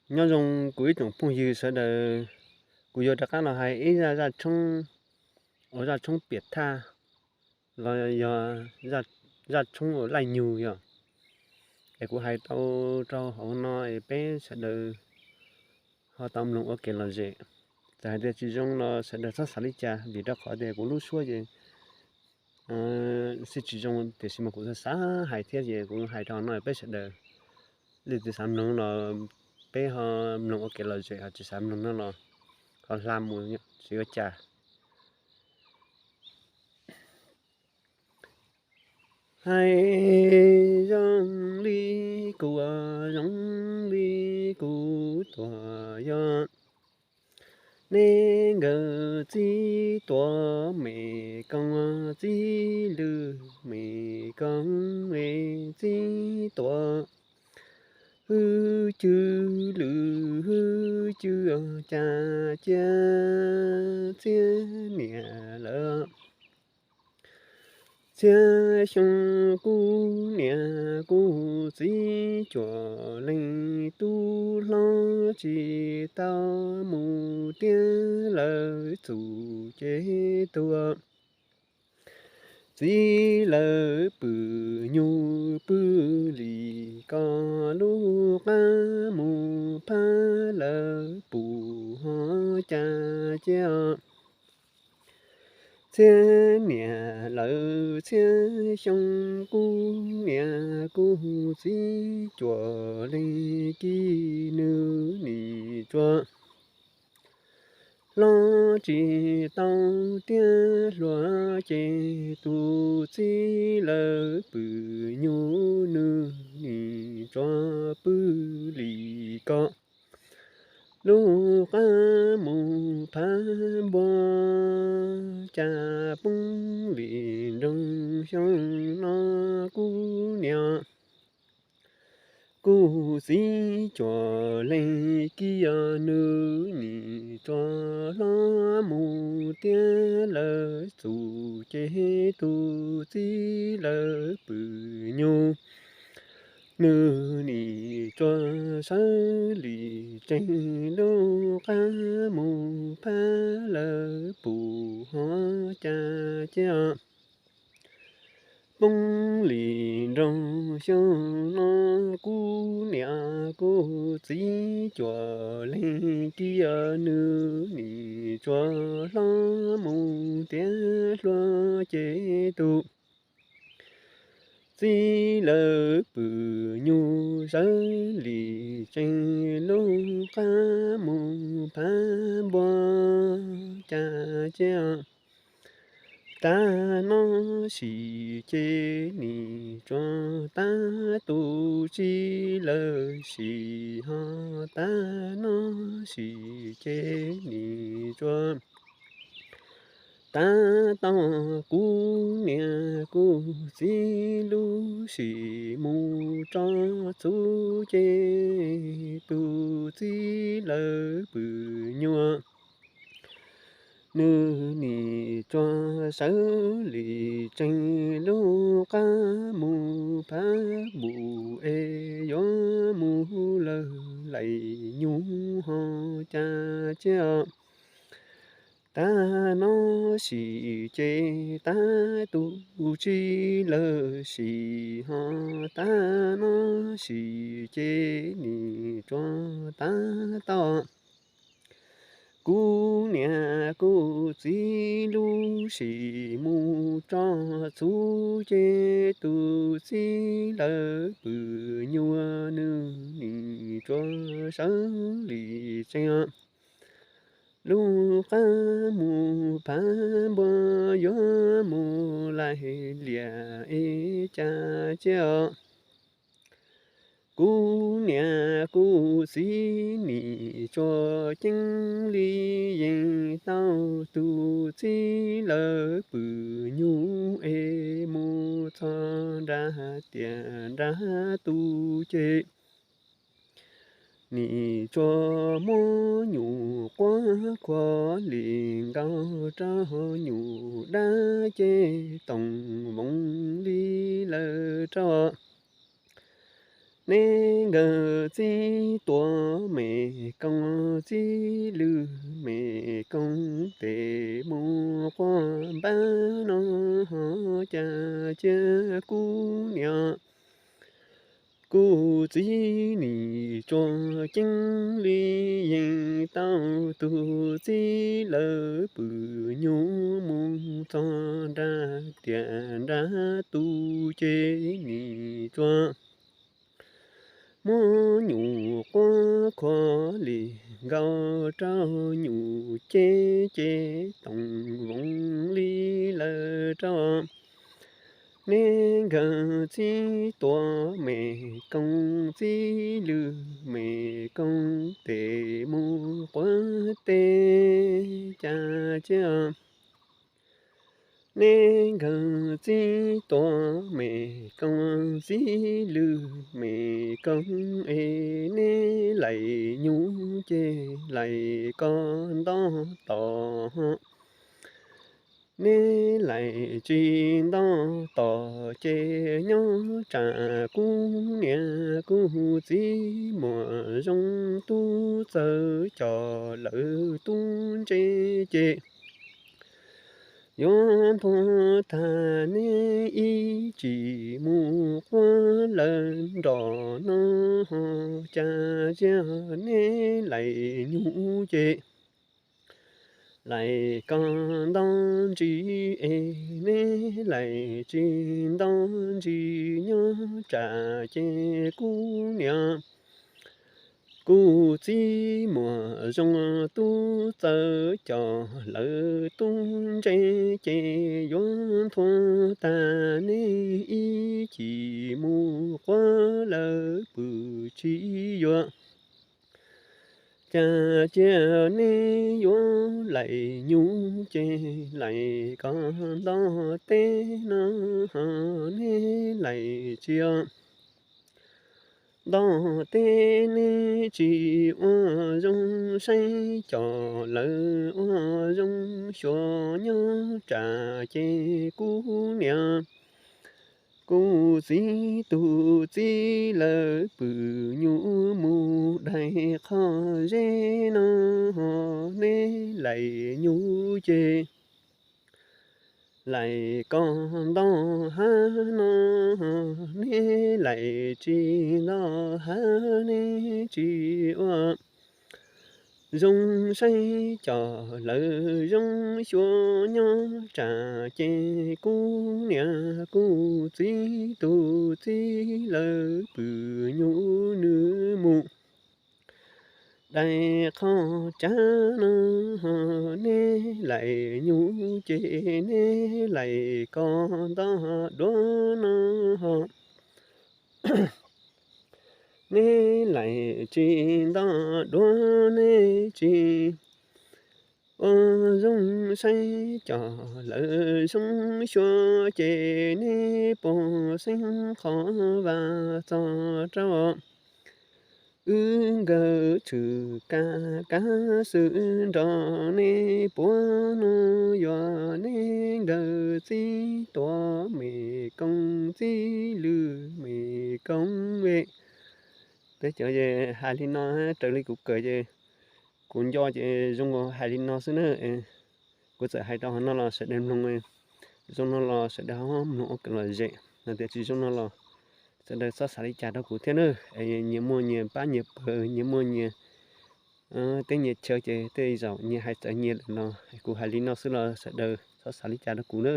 Nyob zoo kuv ib tsoom phooj ywg sawv daws, kuv yuav rov qab los hais ib zaj, zaj tshoob, ua zaj tshoob piam thaj los yog zaj tshoob uas laij nyug yog, es kuv hais tau rau hauv no es peb sawv daws ho tau mloog ua kev lom zem. Txawm hais tias tsis zoo los sawv daws txhob xav li cas, vim rau qhov tias kuv lub suab ces xij tsis zoo, tiam sis mas kuv xav xav hais thiab ces kuv hais rau hauv no peb sawv daws leej twg xav mloog los peb ho mloog ua kev lom zem, ho tsis xav mloog no los ho hla mus tsis ua cas. Hais zoo li kuv, zoo li kuv tuag yog, neb nkawd txib tuav me koob, txib lwm me koob, txib tuav hwj chwj lwm hwj chwj, cas cia txhiab niam lawv txhiab xyoo kuv niam kuv txiv cuam leej tub hlob tsis tau mus tiab lawv txum ces tuag. Txiv lawv pw nyuj pw li ko, lub qab mus phab lawv pum ho cas cia txhiab niam lawv txhiab xyoo kuv niam kuv txiv cuam leej kis nws nim tsuas hlob tsis tau tiab hluas ces tus txiv lawv pw nyuj nws nim tsuas pw li ko. Lub qab mus phab npua cas poob li nroog xyoo no kuv niam kuv txiv cuam leej kis nws nim tsuas hlob mus tiab lawv txum ces tus txiv lawv pw nyuj nws nim tsuas sawv li tsees lub qab mus phab lawv pum ho cas cia poob li nroog xyoo no kuv niam kuv txiv cuam leej kis nws nim tsuas hlob mus tiab hluas ces tus txiv lawv pw nyuj sawv li tsees lub qab mus phab npua cas cia tag no sim ces nim tsuas tab tus txiv lawv sim ho tag no sim ces nim tsuas tab tom kuv niam kuv txiv lub sim mus tso txhuv ces tus txiv lawv pw nyuaj nws nim tsuas sawv li tsees lub qab mus phab npum es yuav mus lawm laim nyuj ho cas cia tag no sim ces tab tus txiv lawv sim ho tag no sim ces nim tsuas tab tom kuv niam kuv txiv lub sim mus tso txhuv ces tus txiv lawv pw nyuaj nws nim tsuas sawv li tsees lub qab mus phab npua yuav mus laim liam es cas cia kuv niam kuv txiv nim tsuas ceeb li yeej tau tus txiv lawv pw nyuj es mus txog nram tiaj nram tub ces nim tsuas muab nyuj quab khuav li nkaus rau nyuj dab ces toom voos li lawm rau Neb nkawd txib tuav me koob, txib lwm me koob, tes mus quaj npab no ho cas cia kuv niam kuv txiv nim tsuas ceeb li yeej tau tus txiv lawv pwm nyuj mus txog nram tiam nram tus ces nim tsuas muab nyuj quab khuav li nkaus rau nyuj ces ces toom voos li lawm rau. Neb nkawd txib tuav me koob, txib lwm me koob, tes mus quab teb cas cia. Neb nkawd txib tuav me koob, txib lwm me koob es neb laim nyuj ces laim ko nto tom. Neb laim tsis nto tom ces nyob tsam kuv niam kuv txiv muam zoo tub txawm coj lawv tub ntse ces yuav ntuag tag neb ib tsis mus quab lawv nroj no ho cas cia neb laim nyuj ces laim ko nto ntsis es neb laim tsis nto ntsis nyob tsam ces kuv niam kuv txiv muam zoo tub txawm coj lawv tub ntse ces yuav ntuag tag neb ib chim mus quab lawv pwm tsis yuav. Cas cia neb yuav laim nyuj ces laim ko nto teb no ho neb laim tsis nto teb neb tsis ua zoo saib coj lawv ua zoo xyuas nyob tsam ces kuv niam kuv txiv tus txiv lawv pwm nyuj mus daig qhov zeb no ho neb laim nyuj ces laim ko nto hav no ho neb laim tsis nto hav neb tsis ua zoo saib coj lawv zoo xyuas nyob tsam ces kuv niam kuv txiv tus txiv lawv pwm nyuj nws mus daig qhov tsav no ho neb laim nyuj ces neb laim ko nto duav no ho neb laim tsis nto duav neb tsis ua zoo saib coj lawv zoo xyuas ces neb puas xeeb qhov vas txog rau wb nkawd tshwm kab kab xwm nrog neb puav no yuav neb nkawd txib tuav me koob txib lwm me koob. Peb cov hais li no raws li kuv kawm ces kuv nco ces zoo nkaus hais li no xwb na. Kuv txawm hais rau hauv no los sawv daws mloog, zoo no los sawv daws ho mloog ua kev lom zem, no tias tsis zoo no los sawv daws txhob xav li cas rau kuv thiab na. Nyias muaj nyias pab nyias pawg, nyias muaj nyias teb nyias chaw ces tej zaum nyias hais txawv nyias lawm no. Kuv hais li no xwb los sawv daws txhob xav li cas rau kuv na.